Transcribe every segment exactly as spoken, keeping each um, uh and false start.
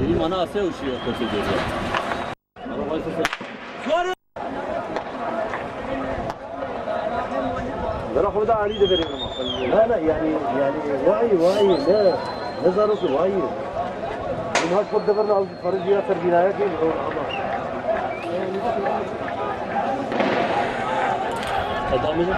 Êrî mana se û şî xwe tê geriya. Bera xwe da alî de verê min. Na, na, yani, yani, vay, vay, ne, ne zarok, vay. Bunlar çok devirle aldı. Sarı diye ser binaya değil, o ama. Adamı da.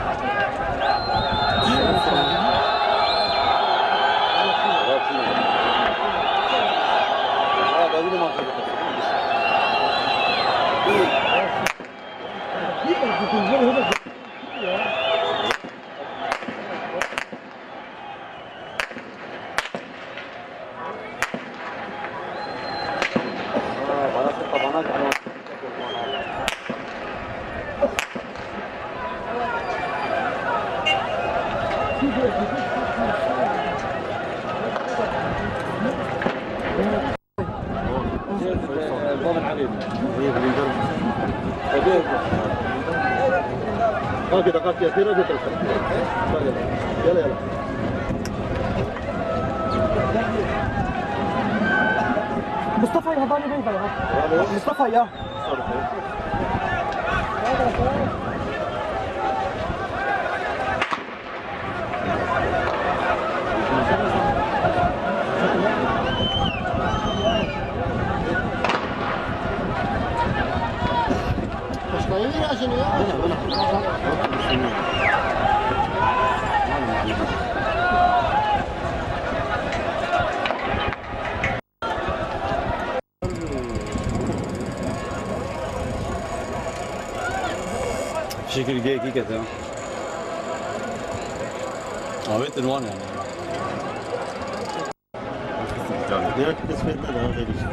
هكذا، هكذا، هكذا. يلا، يلا. مصطفى يا هضاني بيضا يا. مصطفى يا. Şekil G iki kete. Ahmet Ünvan yani. Yok, kısmet daha değil işte.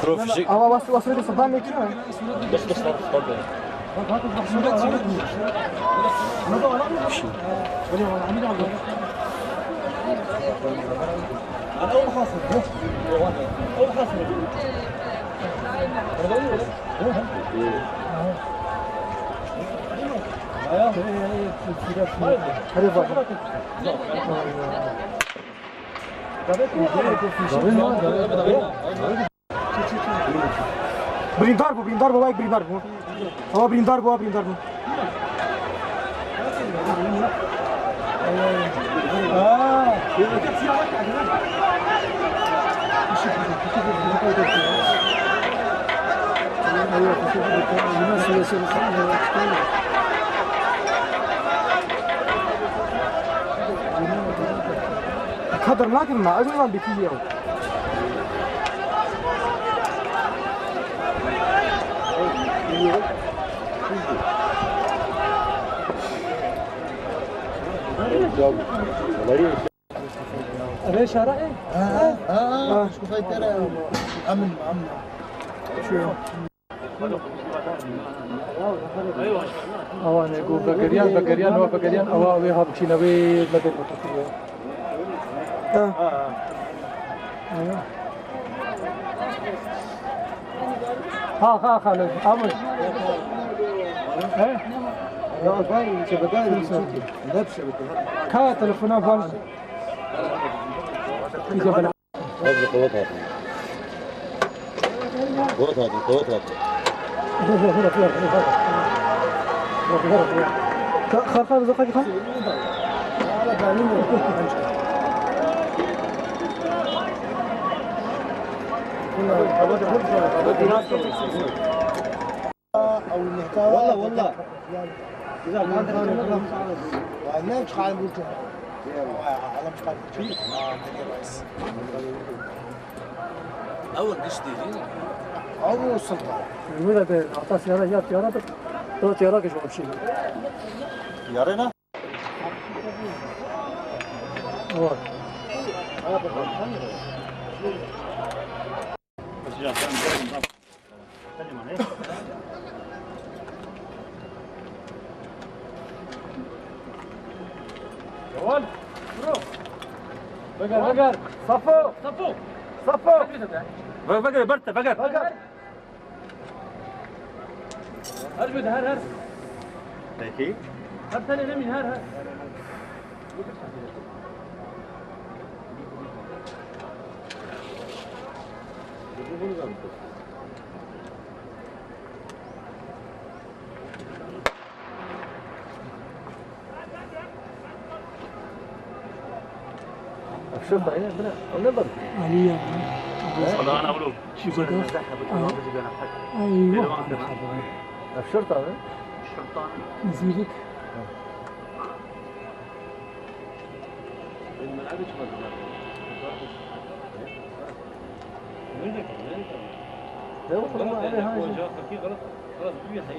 Profişik. Ama bas, bas, bas, bas, bas, bas, bas, bas, bas, bas, bas, Birîndar bû, birîndar bû, wek birîndar bû. Awa birîndar bû, awa birîndar bû. Kadir nakin ma, ez nizam bikî yew. Rê şara e? Ha, ha, ha. Şu faytara. Amin, amin. Şu. Awa ne go vegeriyan, vegeriyan, wa vegeriyan, awa wê ha biçîne wê medê fotoğrafı. Ha. Ha, ha, ha, ne? Amir. He? Ya ben şebeke, ne bir şebeke. Ka telefona van. Hadi, qewet hatin. Qewet hatin, qewet hatin. Ka-, xar, xar, zafaki xar. والله، والله. إذا كان والله. وأنا مش قاعد أقول كده. والله، أنا مش قاعد أقول كده. آه، الدنيا بس. أول قش دي. أول سلطة. المهم، أعطى سيارة، جاب سيارة، تو سيارة كش وامشي. يا رينا. Veger, veger. Safo. Safo. Safo. Veger, veger, berte, veger. Veger. Her gün, her, her. Peki. Her tenê nemîn, her, her. Ev şirta ye, bira, ew ne ber. Alî ya. Şibada. Eyvah. Ev şirta ne? Nizîrik.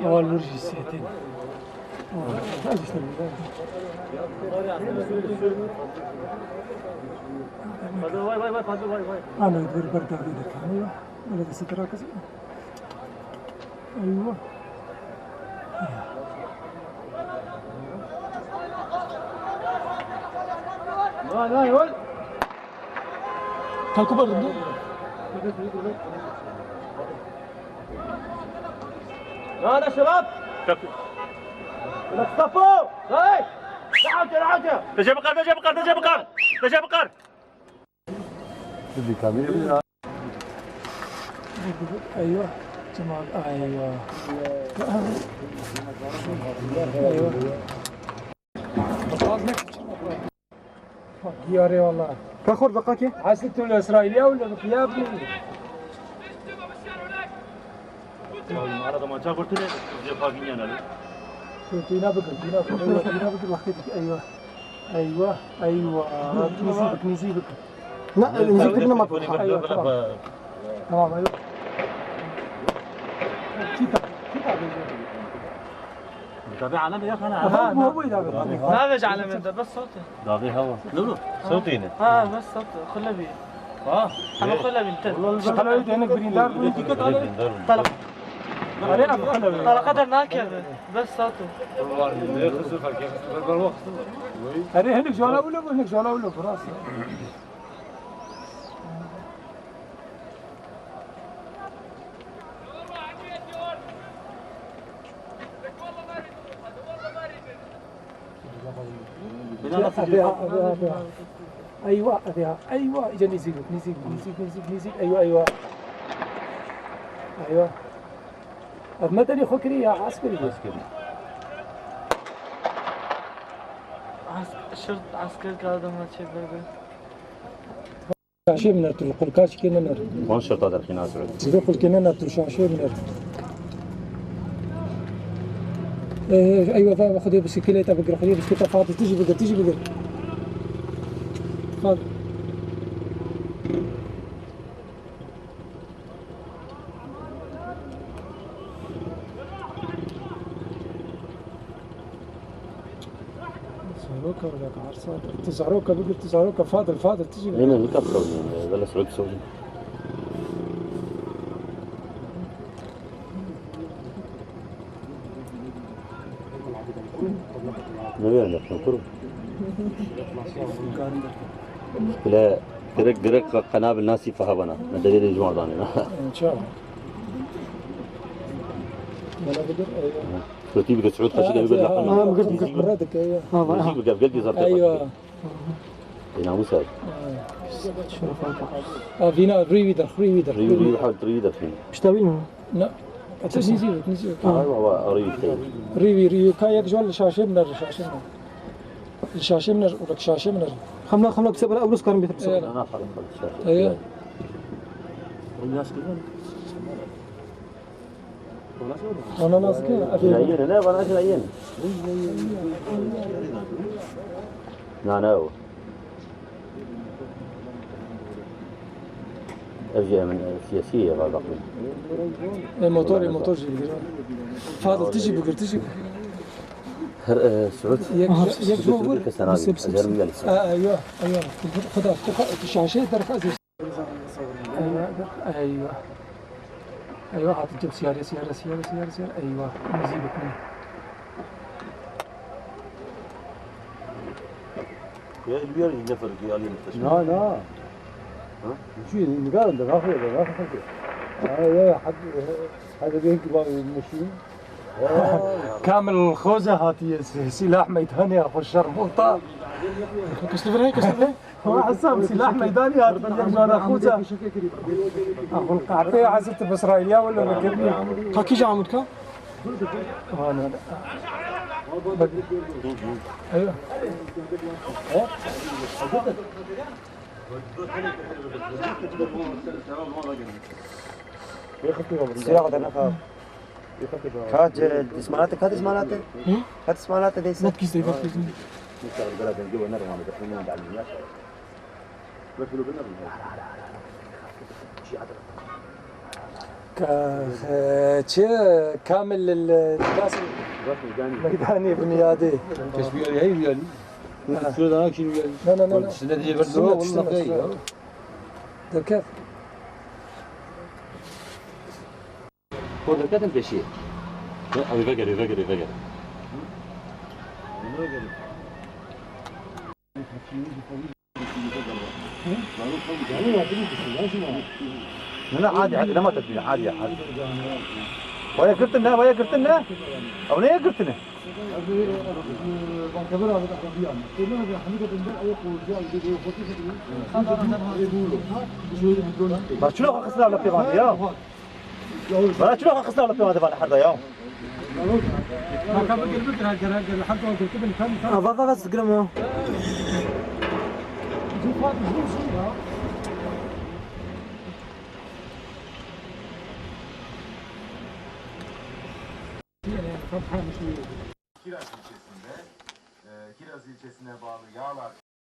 Heval wir jî sêtin. Ana bir berdavê de tanıyor. Böyle de sıtıra kızı. Eyvah. Lan, lan, lan. Takip edin de. Lan, şebap. Mustafa. Hey. Rahat, rahat. Recep Akar, Recep Akar, Recep Akar. Recep Akar. Eyvah. Cemal, eyvah. Eyvah. Diyarê wala. Ka xor daqakê. Hesî tu li Îsraîlî ew li Xiyab bû. Ara da maça kurtine, Xiyab bînyana. Tu tîna bikir, tîna bikir, eyvah, tîna bikir, wextê dikir, eyvah. Eyvah, eyvah. Nizî bik, nizî bik. Na, nizî bik, nema. Eyvah, tamam. Tamam, eyvah. Çita, çita bêje. Davê alem ya xana. Ha, bu, bu davê. Davê alem de bes sawt. Davê hewa. Ne bu? Sawt yine. Ha, bes sawt. Xulebî. Ha. Ama xulebî te. Xulebî de hinek birîndar bû. Talak. Talaka der nakeve. Bes sawt. Erê hinek jala wilo bu, hinek jala wilo bu, rast. Eywa, eywa, eywa, îca nêzîk bik, nêzîk bik, nêzîk, nêzîk, nêzîk, eywa, eywa. Eywa. Ev me tenê xwe kirî ya eskerî? Eskerî. Esk-, şirt esker kar dema çê berbe. Şaşê min er, tu li qulka çikê nener. Wan şirta derxîna Siûd. Zîdo qulkê nener, tu şaşê min er. Ê, ê, eywa, va, va, xwedê bisiklêta bigir, xwedê bisiklêta Fadil, tu jî bigir, tu jî bigir. Fadil. Zaroka wila ka her saet. Tu zaroka bigir, tu zaroka Fadil, Fadil, tu jî. Nê, nê, nika bikewin, vela Siûd sewî. Ne ver ne, ne kurum. Bile gerek, gerek qenabil nasî fahabana. Ne devê de cumar danê. Çawa? Bana bigir, eywa. Kötü bir Siûd kaçı gelip bir lafını. Ha, bigir, bigir, bigir. Ha, va, ha. Bigir, bigir, bigir, bigir. Eywa. Ê namûser. A, vîna, rî wî der, rî wî der. Rî wî, rî wî, rî wî der. Pişta wî mi? Na. Nizî bik, nizî bik. Ay baba, rî wî tey. Rî wî, rî wî. Ka yek jol li şaşê min er, li şaşê min er. Li şaşê min er, û li şaşê min er. Xemla, xemla, kise bera, ew karin bêtir. Eywa. Na, na, xemla, xemla, şaşê. Eywa. Ananas ke? Jina yên e, ne? Vana jina yên. Na, ne o. Ev jî em, e, siyasî ye, va baqî. E, motor, e, motor jî bigir. Fadil, tu jî bigir, tu jî bigir. Her, e, Siûd. Yek, aha, yek ji bo vir. Kes nabî. Ezer min gelî. E, eywa, eywa. Xuda, tu xa-, tu şaşê derxazê. Eywa, eywa. Eywa, hati cem siyare, siyare, siyare, siyare, siyare. Eywa, nizî bik ne. Ya, il bir ne fark ya, alî nefes. Na, na. Ha? Çi, nigarin de, rafa da, rafa da. Ay, ay, hadi, hadi bir gibi meşin. Kamil Xoze hatiye si-, silah meydanê ya xwe şermota. Kiştî vir hey, kiştî vir hey. Wa Hesam, silah meydanê hatiye ya xwe şermota. Axul qehpê Hezret Bisraîliya wele vekirî. Ka kî ji Amûd ka? Wana. Bak. Eywa. Silah da ne kadar? Kaç, e, ismalate, kaç ismalate? Hı? Kaç ismalate deyse? Vat kîs dey, vat kîs dey. Ka-, e, çi, Kamil li, li, meydanê binyadê. Keşbiyarî hey biyarî. Na, na, na, na. Şuna diye bir dua, şuna, şuna. Derket. Xwe derketin pêşiyê. Ew ê vegerê, vegerê, vegerê. Ne, ne, adî, adî, nema tedbîr, adî, adî. Waya girtin ne, waya girtin ne? Ew ne girtine? Bak, çilo xwe xisna li pêvan ya. Bana çilo xwe xisna li pêvan de van herda ya. Kaka bigir, bigir, her, her, her, her zaman girtibin, tam, tam. Ava, ava, ava, zikrim ya. Kiraz ilçesinde, e, Kiraz ilçesine bağlı Yağlar